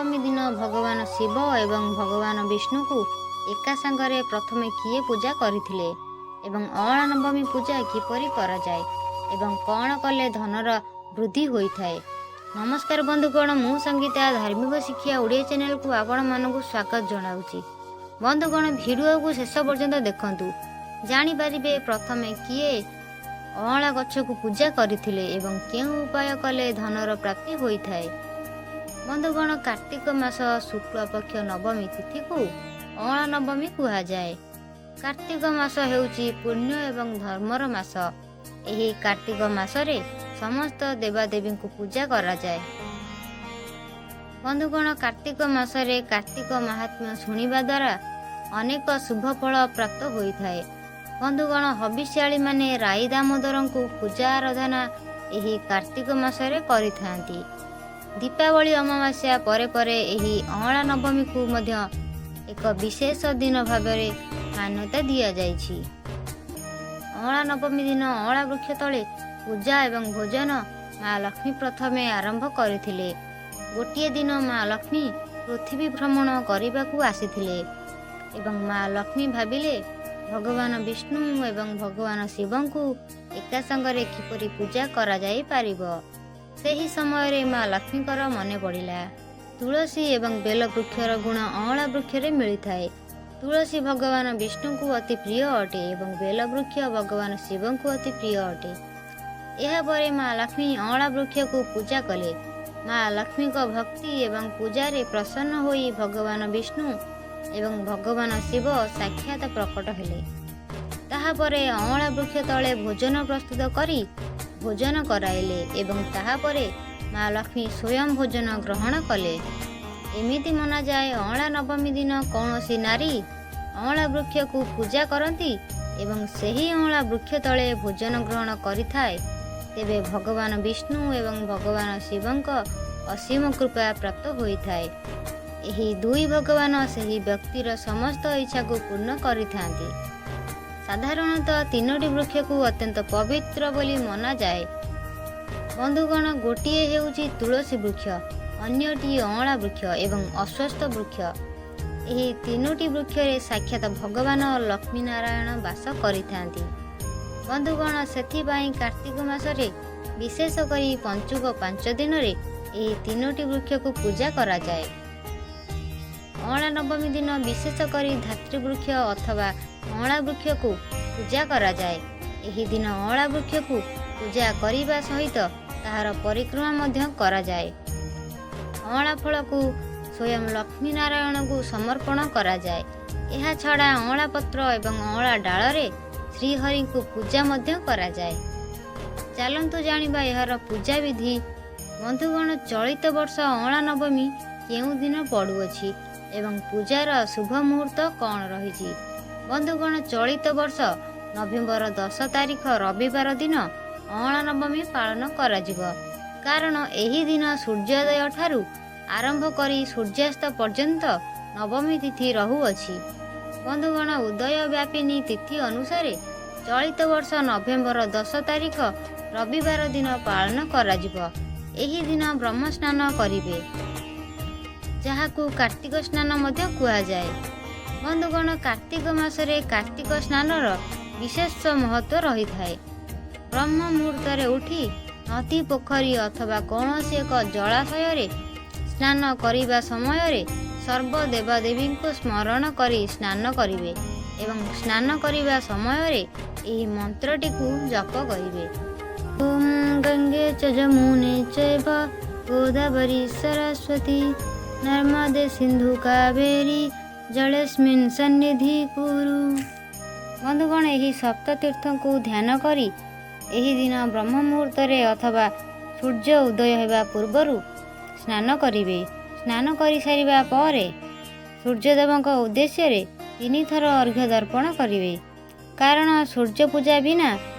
ନବମୀ ଦିନ ଭଗବାନ ଶିବ ଏବଂ ଭଗବାନ ବିଷ୍ଣୁଙ୍କୁ ଏକା ସାଙ୍ଗରେ ପ୍ରଥମେ କିଏ ପୂଜା କରିଥିଲେ ଏବଂ ଅଁଳା ନବମୀ ପୂଜା କିପରି କରାଯାଏ ଏବଂ କ'ଣ କଲେ ଧନର ବୃଦ୍ଧି ହୋଇଥାଏ? ନମସ୍କାର ବନ୍ଧୁଗଣ, ମୁଁ ସଙ୍ଗୀତା, ଧାର୍ମିକ ଶିକ୍ଷା ଓଡ଼ିଆ ଚ୍ୟାନେଲକୁ ଆପଣମାନଙ୍କୁ ସ୍ୱାଗତ ଜଣାଉଛି। ବନ୍ଧୁଗଣ, ଭିଡ଼ିଓକୁ ଶେଷ ପର୍ଯ୍ୟନ୍ତ ଦେଖନ୍ତୁ, ଜାଣିପାରିବେ ପ୍ରଥମେ କିଏ ଅଁଳା ଗଛକୁ ପୂଜା କରିଥିଲେ ଏବଂ କେଉଁ ଉପାୟ କଲେ ଧନର ପ୍ରାପ୍ତି ହୋଇଥାଏ। ବନ୍ଧୁଗଣ, କାର୍ତ୍ତିକ ମାସ ଶୁକ୍ଳ ପକ୍ଷ ନବମୀ ତିଥିକୁ ଅଁଳା ନବମୀ କୁହାଯାଏ। କାର୍ତ୍ତିକ ମାସ ହେଉଛି ପୁଣ୍ୟ ଏବଂ ଧର୍ମର ମାସ। ଏହି କାର୍ତ୍ତିକ ମାସରେ ସମସ୍ତ ଦେବାଦେବୀଙ୍କୁ ପୂଜା କରାଯାଏ। ବନ୍ଧୁଗଣ, କାର୍ତ୍ତିକ ମାସରେ କାର୍ତ୍ତିକ ମାହାତ୍ମ୍ୟ ଶୁଣିବା ଦ୍ୱାରା ଅନେକ ଶୁଭ ଫଳ ପ୍ରାପ୍ତ ହୋଇଥାଏ। ବନ୍ଧୁଗଣ, ହବିଷ୍ୟାଳିମାନେ ରାଇ ଦାମୋଦରଙ୍କୁ ପୂଜା ଆରାଧନା ଏହି କାର୍ତ୍ତିକ ମାସରେ କରିଥାନ୍ତି। ଦୀପାବଳି ଅମାବାସ୍ୟା ପରେ ପରେ ଏହି ଅଁଳା ନବମୀକୁ ମଧ୍ୟ ଏକ ବିଶେଷ ଦିନ ଭାବରେ ମାନ୍ୟତା ଦିଆଯାଇଛି। ଅଁଳା ନବମୀ ଦିନ ଅଁଳା ବୃକ୍ଷ ତଳେ ପୂଜା ଏବଂ ଭୋଜନ ମା ଲକ୍ଷ୍ମୀ ପ୍ରଥମେ ଆରମ୍ଭ କରିଥିଲେ। ଗୋଟିଏ ଦିନ ମା ଲକ୍ଷ୍ମୀ ପୃଥିବୀ ଭ୍ରମଣ କରିବାକୁ ଆସିଥିଲେ ଏବଂ ମା ଲକ୍ଷ୍ମୀ ଭାବିଲେ, ଭଗବାନ ବିଷ୍ଣୁ ଏବଂ ଭଗବାନ ଶିବଙ୍କୁ ଏକା ସାଙ୍ଗରେ କିପରି ପୂଜା କରାଯାଇପାରିବ? ସେହି ସମୟରେ ମା ଲକ୍ଷ୍ମୀଙ୍କର ମନେ ପଡ଼ିଲା, ତୁଳସୀ ଏବଂ ବେଲ ବୃକ୍ଷର ଗୁଣ ଅଁଳା ବୃକ୍ଷରେ ମିଳିଥାଏ। ତୁଳସୀ ଭଗବାନ ବିଷ୍ଣୁଙ୍କୁ ଅତି ପ୍ରିୟ ଅଟେ ଏବଂ ବେଲ ବୃକ୍ଷ ଭଗବାନ ଶିବଙ୍କୁ ଅତି ପ୍ରିୟ ଅଟେ। ଏହାପରେ ମା ଲକ୍ଷ୍ମୀ ଅଁଳା ବୃକ୍ଷକୁ ପୂଜା କଲେ। ମା ଲକ୍ଷ୍ମୀଙ୍କ ଭକ୍ତି ଏବଂ ପୂଜାରେ ପ୍ରସନ୍ନ ହୋଇ ଭଗବାନ ବିଷ୍ଣୁ ଏବଂ ଭଗବାନ ଶିବ ସାକ୍ଷାତ ପ୍ରକଟ ହେଲେ। ତାହାପରେ ଅଁଳା ବୃକ୍ଷ ତଳେ ଭୋଜନ ପ୍ରସ୍ତୁତ କରି ଭୋଜନ କରାଇଲେ ଏବଂ ତାହାପରେ ମା ଲକ୍ଷ୍ମୀ ସ୍ୱୟଂ ଭୋଜନ ଗ୍ରହଣ କଲେ। ଏମିତି ମନାଯାଏ, ଅଁଳା ନବମୀ ଦିନ କୌଣସି ନାରୀ ଅଁଳା ବୃକ୍ଷକୁ ପୂଜା କରନ୍ତି ଏବଂ ସେହି ଅଁଳା ବୃକ୍ଷ ତଳେ ଭୋଜନ ଗ୍ରହଣ କରିଥାଏ, ତେବେ ଭଗବାନ ବିଷ୍ଣୁ ଏବଂ ଭଗବାନ ଶିବଙ୍କ ଅସୀମ କୃପା ପ୍ରାପ୍ତ ହୋଇଥାଏ। ଏହି ଦୁଇ ଭଗବାନ ସେହି ବ୍ୟକ୍ତିର ସମସ୍ତ ଇଚ୍ଛାକୁ ପୂର୍ଣ୍ଣ କରିଥାନ୍ତି। ସାଧାରଣତଃ ତିନୋଟି ବୃକ୍ଷକୁ ଅତ୍ୟନ୍ତ ପବିତ୍ର ବୋଲି ମନାଯାଏ। ବନ୍ଧୁଗଣ, ଗୋଟିଏ ହେଉଛି ତୁଳସୀ ବୃକ୍ଷ, ଅନ୍ୟଟି ଅଁଳା ବୃକ୍ଷ ଏବଂ ଅଶ୍ୱତ୍ଥ ବୃକ୍ଷ। ଏହି ତିନୋଟି ବୃକ୍ଷରେ ସାକ୍ଷାତ ଭଗବାନ ଲକ୍ଷ୍ମୀ ନାରାୟଣ ବାସ କରିଥାନ୍ତି। ବନ୍ଧୁଗଣ, ସେଥିପାଇଁ କାର୍ତ୍ତିକ ମାସରେ, ବିଶେଷ କରି ପଞ୍ଚୁକ 5 ଦିନରେ ଏହି ତିନୋଟି ବୃକ୍ଷକୁ ପୂଜା କରାଯାଏ। ଅଁଳା ନବମୀ ଦିନ ବିଶେଷ କରି ଧାତ୍ରୀ ବୃକ୍ଷ ଅଥବା ଅଁଳା ବୃକ୍ଷକୁ ପୂଜା କରାଯାଏ। ଏହି ଦିନ ଅଁଳା ବୃକ୍ଷକୁ ପୂଜା କରିବା ସହିତ ତାହାର ପରିକ୍ରମା ମଧ୍ୟ କରାଯାଏ। ଅଁଳା ଫଳକୁ ସ୍ୱୟଂ ଲକ୍ଷ୍ମୀ ନାରାୟଣଙ୍କୁ ସମର୍ପଣ କରାଯାଏ। ଏହା ଛଡ଼ା ଅଁଳା ପତ୍ର ଏବଂ ଅଁଳା ଡାଳରେ ଶ୍ରୀହରିଙ୍କୁ ପୂଜା ମଧ୍ୟ କରାଯାଏ। ଚାଲନ୍ତୁ ଜାଣିବା ଏହାର ପୂଜା ବିଧି। ବନ୍ଧୁଗଣ, ଚଳିତ ବର୍ଷ ଅଁଳା ନବମୀ କେଉଁ ଦିନ ପଡ଼ୁଅଛି ଏବଂ ପୂଜାର ଶୁଭ ମୁହୂର୍ତ୍ତ କ'ଣ ରହିଛି? ବନ୍ଧୁଗଣ, ଚଳିତ ବର୍ଷ ନଭେମ୍ବର 10 ତାରିଖ ରବିବାର ଦିନ ଅଁଳା ନବମୀ ପାଳନ କରାଯିବ। କାରଣ ଏହି ଦିନ ସୂର୍ଯ୍ୟୋଦୟ ଠାରୁ ଆରମ୍ଭ କରି ସୂର୍ଯ୍ୟାସ୍ତ ପର୍ଯ୍ୟନ୍ତ ନବମୀ ତିଥି ରହୁଅଛି। ବନ୍ଧୁଗଣ, ଉଦୟ ବ୍ୟାପିନୀ ତିଥି ଅନୁସାରେ ଚଳିତ ବର୍ଷ ନଭେମ୍ବର 10 ତାରିଖ ରବିବାର ଦିନ ପାଳନ କରାଯିବ। ଏହି ଦିନ ବ୍ରହ୍ମ ସ୍ନାନ କରିବେ, ଯାହାକୁ କାର୍ତ୍ତିକ ସ୍ନାନ ମଧ୍ୟ କୁହାଯାଏ। ବନ୍ଧୁଗଣ, କାର୍ତ୍ତିକ ମାସରେ କାର୍ତ୍ତିକ ସ୍ନାନର ବିଶେଷ ମହତ୍ଵ ରହିଥାଏ। ବ୍ରହ୍ମ ମୁହୂର୍ତ୍ତରେ ଉଠି ନଦୀ, ପୋଖରୀ ଅଥବା କୌଣସି ଏକ ଜଳାଶୟରେ ସ୍ନାନ କରିବା ସମୟରେ ସର୍ବ ଦେବାଦେବୀଙ୍କୁ ସ୍ମରଣ କରି ସ୍ନାନ କରିବେ ଏବଂ ସ୍ନାନ କରିବା ସମୟରେ ଏହି ମନ୍ତ୍ରଟିକୁ ଜପ କରିବେ। ଓମ୍ ଗଙ୍ଗେ ଚ ଯମୁନେ ଚୈବ ଗୋଦାବରୀ ସରସ୍ୱତୀ ନର୍ମଦେ ସିନ୍ଧୁ କାବେରୀ ଜଳେସ୍ମିନ୍ ସନ୍ନିଧି କୁରୁ। ବନ୍ଧୁଗଣ, ଏହି ସପ୍ତତୀର୍ଥଙ୍କୁ ଧ୍ୟାନ କରି ଏହି ଦିନ ବ୍ରହ୍ମ ମୁହୂର୍ତ୍ତରେ ଅଥବା ସୂର୍ଯ୍ୟ ଉଦୟ ହେବା ପୂର୍ବରୁ ସ୍ନାନ କରିବେ। ସ୍ନାନ କରିସାରିବା ପରେ ସୂର୍ଯ୍ୟଦେବଙ୍କ ଉଦ୍ଦେଶ୍ୟରେ ତିନିଥର ଅର୍ଘ୍ୟ ଦର୍ପଣ କରିବେ। କାରଣ ସୂର୍ଯ୍ୟ ପୂଜା ବିନା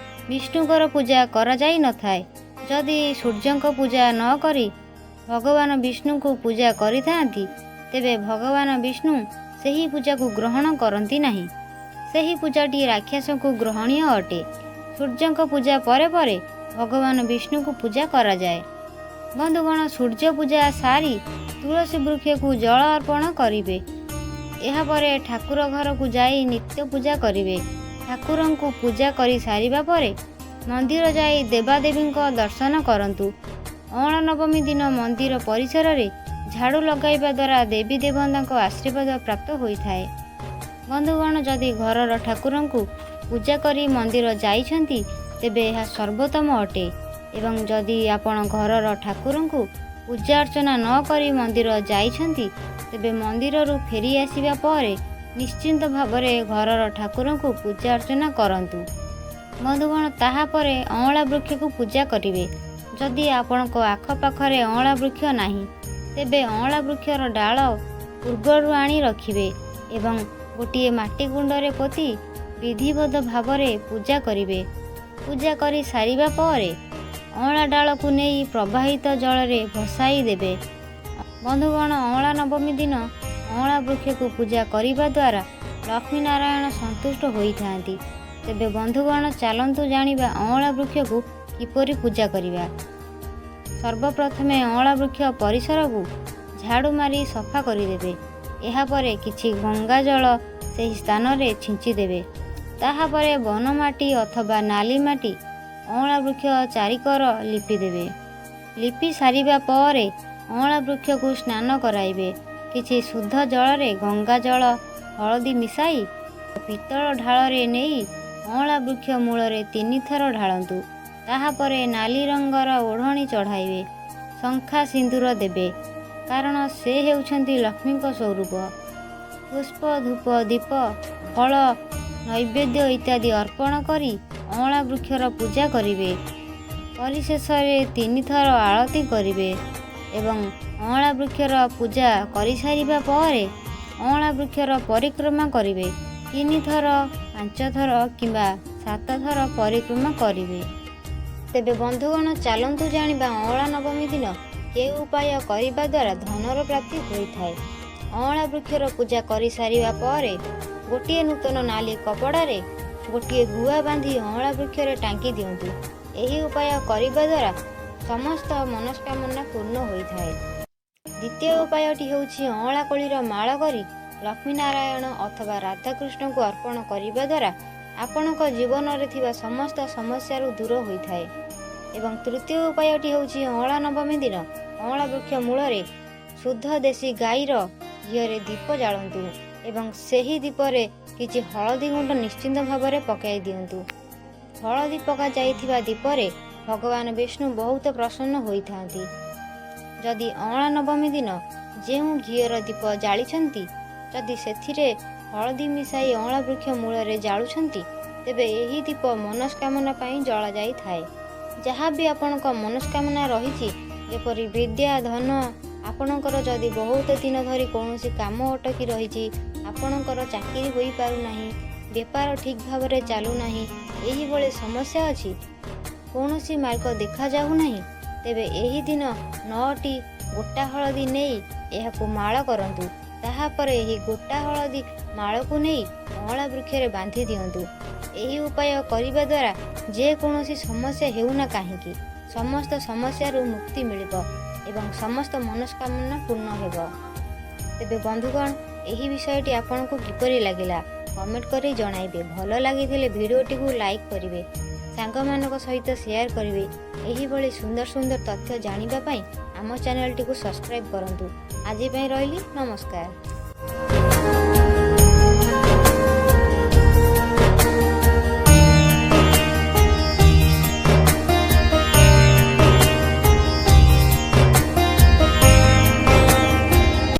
ବିଷ୍ଣୁଙ୍କର ପୂଜା କରାଯାଇନଥାଏ। ଯଦି ସୂର୍ଯ୍ୟଙ୍କ ପୂଜା ନ କରି ଭଗବାନ ବିଷ୍ଣୁଙ୍କୁ ପୂଜା କରିଥାନ୍ତି, ତେବେ ଭଗବାନ ବିଷ୍ଣୁ ସେହି ପୂଜାକୁ ଗ୍ରହଣ କରନ୍ତି ନାହିଁ। ସେହି ପୂଜାଟି ରାକ୍ଷସଙ୍କୁ ଗ୍ରହଣୀୟ ଅଟେ। ସୂର୍ଯ୍ୟଙ୍କ ପୂଜା ପରେ ପରେ ଭଗବାନ ବିଷ୍ଣୁଙ୍କୁ ପୂଜା କରାଯାଏ। ବନ୍ଧୁଗଣ, ସୂର୍ଯ୍ୟ ପୂଜା ସାରି ତୁଳସୀ ବୃକ୍ଷକୁ ଜଳ ଅର୍ପଣ କରିବେ। ଏହାପରେ ଠାକୁର ଘରକୁ ଯାଇ ନିତ୍ୟ ପୂଜା କରିବେ। ଠାକୁରଙ୍କୁ ପୂଜା କରି ସାରିବା ପରେ ମନ୍ଦିର ଯାଇ ଦେବାଦେବୀଙ୍କ ଦର୍ଶନ କରନ୍ତୁ। ଅଁଳା ନବମୀ ଦିନ ମନ୍ଦିର ପରିସରରେ ଝାଡ଼ୁ ଲଗାଇବା ଦ୍ୱାରା ଦେବୀ ଦେବତାଙ୍କ ଆଶୀର୍ବାଦ ପ୍ରାପ୍ତ ହୋଇଥାଏ। ବନ୍ଧୁଗଣ, ଯଦି ଘରର ଠାକୁରଙ୍କୁ ପୂଜା କରି ମନ୍ଦିର ଯାଇଛନ୍ତି, ତେବେ ଏହା ସର୍ବୋତ୍ତମ ଅଟେ ଏବଂ ଯଦି ଆପଣ ଘରର ଠାକୁରଙ୍କୁ ପୂଜା ଅର୍ଚ୍ଚନା ନ କରି ମନ୍ଦିର ଯାଇଛନ୍ତି, ତେବେ ମନ୍ଦିରରୁ ଫେରି ଆସିବା ପରେ ନିଶ୍ଚିନ୍ତ ଭାବରେ ଘରର ଠାକୁରଙ୍କୁ ପୂଜା ଅର୍ଚ୍ଚନା କରନ୍ତୁ। ବନ୍ଧୁଗଣ, ତାହାପରେ ଅଁଳା ବୃକ୍ଷକୁ ପୂଜା କରିବେ। ଯଦି ଆପଣଙ୍କ ଆଖପାଖରେ ଅଁଳା ବୃକ୍ଷ ନାହିଁ, ତେବେ ଅଁଳା ବୃକ୍ଷର ଡାଳ ପୂର୍ବରୁ ଆଣି ରଖିବେ ଏବଂ ଗୋଟିଏ ମାଟି କୁଣ୍ଡରେ ପୋତି ବିଧିବଦ୍ଧ ଭାବରେ ପୂଜା କରିବେ। ପୂଜା କରି ସାରିବା ପରେ ଅଁଳା ଡାଳକୁ ନେଇ ପ୍ରବାହିତ ଜଳରେ ଭସାଇ ଦେବେ। ବନ୍ଧୁଗଣ, ଅଁଳା ନବମୀ ଦିନ ଅଁଳା ବୃକ୍ଷକୁ ପୂଜା କରିବା ଦ୍ୱାରା ଲକ୍ଷ୍ମୀ ନାରାୟଣ ସନ୍ତୁଷ୍ଟ ହୋଇଥାନ୍ତି। ତେବେ ବନ୍ଧୁଗଣ, ଚାଲନ୍ତୁ ଜାଣିବା ଅଁଳା ବୃକ୍ଷକୁ କିପରି ପୂଜା କରିବା। ସର୍ବପ୍ରଥମେ ଅଁଳା ବୃକ୍ଷ ପରିସରକୁ ଝାଡ଼ୁ ମାରି ସଫା କରିଦେବେ। ଏହାପରେ କିଛି ଗଙ୍ଗା ଜଳ ସେହି ସ୍ଥାନରେ ଛିଞ୍ଚି ଦେବେ। ତାହାପରେ ବନମାଟି ଅଥବା ନାଲି ମାଟି ଅଁଳା ବୃକ୍ଷ ଚାରିକର ଲିପିଦେବେ। ଲିପି ସାରିବା ପରେ ଅଁଳା ବୃକ୍ଷକୁ ସ୍ନାନ କରାଇବେ। କିଛି ଶୁଦ୍ଧ ଜଳରେ ଗଙ୍ଗା ଜଳ, ହଳଦୀ ମିଶାଇ ପିତ୍ତଳ ଢାଳରେ ନେଇ ଅଁଳା ବୃକ୍ଷ ମୂଳରେ 3 ଥର ଢାଳନ୍ତୁ। ତାହାପରେ ନାଲି ରଙ୍ଗର ଓଢ଼ଣୀ ଚଢ଼ାଇବେ। ଶଙ୍ଖା ସିନ୍ଦୁର ଦେବେ, କାରଣ ସେ ହେଉଛନ୍ତି ଲକ୍ଷ୍ମୀଙ୍କ ସ୍ୱରୂପ। ପୁଷ୍ପ, ଧୂପ, ଦୀପ, ଫଳ, ନୈବେଦ୍ୟ ଇତ୍ୟାଦି ଅର୍ପଣ କରି ଅଁଳା ବୃକ୍ଷର ପୂଜା କରିବେ। ପରିଶେଷରେ ତିନିଥର ଆଳତି କରିବେ ଏବଂ ଅଁଳା ବୃକ୍ଷର ପୂଜା କରିସାରିବା ପରେ ଅଁଳା ବୃକ୍ଷର ପରିକ୍ରମା କରିବେ। ତିନିଥର, ପାଞ୍ଚଥର କିମ୍ବା ସାତଥର ପରିକ୍ରମା କରିବେ। ତେବେ ବନ୍ଧୁଗଣ, ଚାଲନ୍ତୁ ଜାଣିବା ଅଁଳା ନବମୀ ଦିନ କେଉଁ ଉପାୟ କରିବା ଦ୍ୱାରା ଧନର ପ୍ରାପ୍ତି ହୋଇଥାଏ। ଅଁଳା ବୃକ୍ଷର ପୂଜା କରିସାରିବା ପରେ ଗୋଟିଏ ନୂତନ ନାଲି କପଡ଼ାରେ ଗୋଟିଏ ଗୁଆ ବାନ୍ଧି ଅଁଳା ବୃକ୍ଷରେ ଟାଙ୍ଗି ଦିଅନ୍ତୁ। ଏହି ଉପାୟ କରିବା ଦ୍ୱାରା ସମସ୍ତ ମନସ୍କାମନା ପୂର୍ଣ୍ଣ ହୋଇଥାଏ। ଦ୍ୱିତୀୟ ଉପାୟଟି ହେଉଛି ଅଁଳା କୋଳିର ମାଳ କରି ଲକ୍ଷ୍ମୀ ନାରାୟଣ ଅଥବା ରାଧାକୃଷ୍ଣଙ୍କୁ ଅର୍ପଣ କରିବା ଦ୍ୱାରା ଆପଣଙ୍କ ଜୀବନରେ ଥିବା ସମସ୍ତ ସମସ୍ୟାରୁ ଦୂର ହୋଇଥାଏ। ଏବଂ ତୃତୀୟ ଉପାୟଟି ହେଉଛି ଅଁଳା ନବମୀ ଦିନ ଅଁଳା ବୃକ୍ଷ ମୂଳରେ ଶୁଦ୍ଧ ଦେଶୀ ଗାଈର ଘିଅରେ ଦୀପ ଜାଳନ୍ତୁ ଏବଂ ସେହି ଦୀପରେ କିଛି ହଳଦୀ ଗୁଣ୍ଡ ନିଶ୍ଚିନ୍ତ ଭାବରେ ପକାଇ ଦିଅନ୍ତୁ। ହଳଦୀ ପକାଯାଇଥିବା ଦୀପରେ ଭଗବାନ ବିଷ୍ଣୁ ବହୁତ ପ୍ରସନ୍ନ ହୋଇଥାନ୍ତି। ଯଦି ଅଁଳା ନବମୀ ଦିନ ଯେଉଁ ଘିଅର ଦୀପ ଜାଳିଛନ୍ତି, ଯଦି ସେଥିରେ ହଳଦୀ ମିଶାଇ ଅଁଳା ବୃକ୍ଷ ମୂଳରେ ଜାଳୁଛନ୍ତି, ତେବେ ଏହି ଦୀପ ମନସ୍କାମନା ପାଇଁ ଜଳାଯାଇଥାଏ। ଯାହା ବି ଆପଣଙ୍କ ମନସ୍କାମନା ରହିଛି, ଯେପରି ବିଦ୍ୟା, ଧନ, ଆପଣଙ୍କର ଯଦି ବହୁତ ଦିନ ଧରି କୌଣସି କାମ ଅଟକି ରହିଛି, ଆପଣଙ୍କର ଚାକିରି ହୋଇପାରୁନାହିଁ, ବେପାର ଠିକ୍ ଭାବରେ ଚାଲୁନାହିଁ, ଏହିଭଳି ସମସ୍ୟା ଅଛି, କୌଣସି ମାର୍ଗ ଦେଖାଯାଉନାହିଁ, ତେବେ ଏହି ଦିନ ନଅଟି ଗୋଟା ହଳଦୀ ନେଇ ଏହାକୁ ମାଳ କରନ୍ତୁ। ତାହାପରେ ଏହି ଗୋଟା ହଳଦୀ ମାଳକୁ ନେଇ ଅଁଳା ବୃକ୍ଷରେ ବାନ୍ଧି ଦିଅନ୍ତୁ। ଏହି ଉପାୟ କରିବା ଦ୍ୱାରା ଯେକୌଣସି ସମସ୍ୟା ହେଉନା କାହିଁକି, ସମସ୍ତ ସମସ୍ୟାରୁ ମୁକ୍ତି ମିଳିବ ଏବଂ ସମସ୍ତ ମନସ୍କାମନା ପୂର୍ଣ୍ଣ ହେବ। ତେବେ ବନ୍ଧୁଗଣ, ଏହି ବିଷୟଟି ଆପଣଙ୍କୁ କିପରି ଲାଗିଲା, କମେଣ୍ଟ କରି ଜଣାଇବେ। ଭଲ ଲାଗିଥିଲେ ଭିଡ଼ିଓଟିକୁ ଲାଇକ୍ କରିବେ, ସାଙ୍ଗମାନଙ୍କ ସହିତ ସେୟାର କରିବେ। ଏହିଭଳି ସୁନ୍ଦର ସୁନ୍ଦର ତଥ୍ୟ ଜାଣିବା ପାଇଁ ଆମ ଚ୍ୟାନେଲଟିକୁ ସବସ୍କ୍ରାଇବ୍ କରନ୍ତୁ। ଆଜି ପାଇଁ ରହିଲି, ନମସ୍କାର।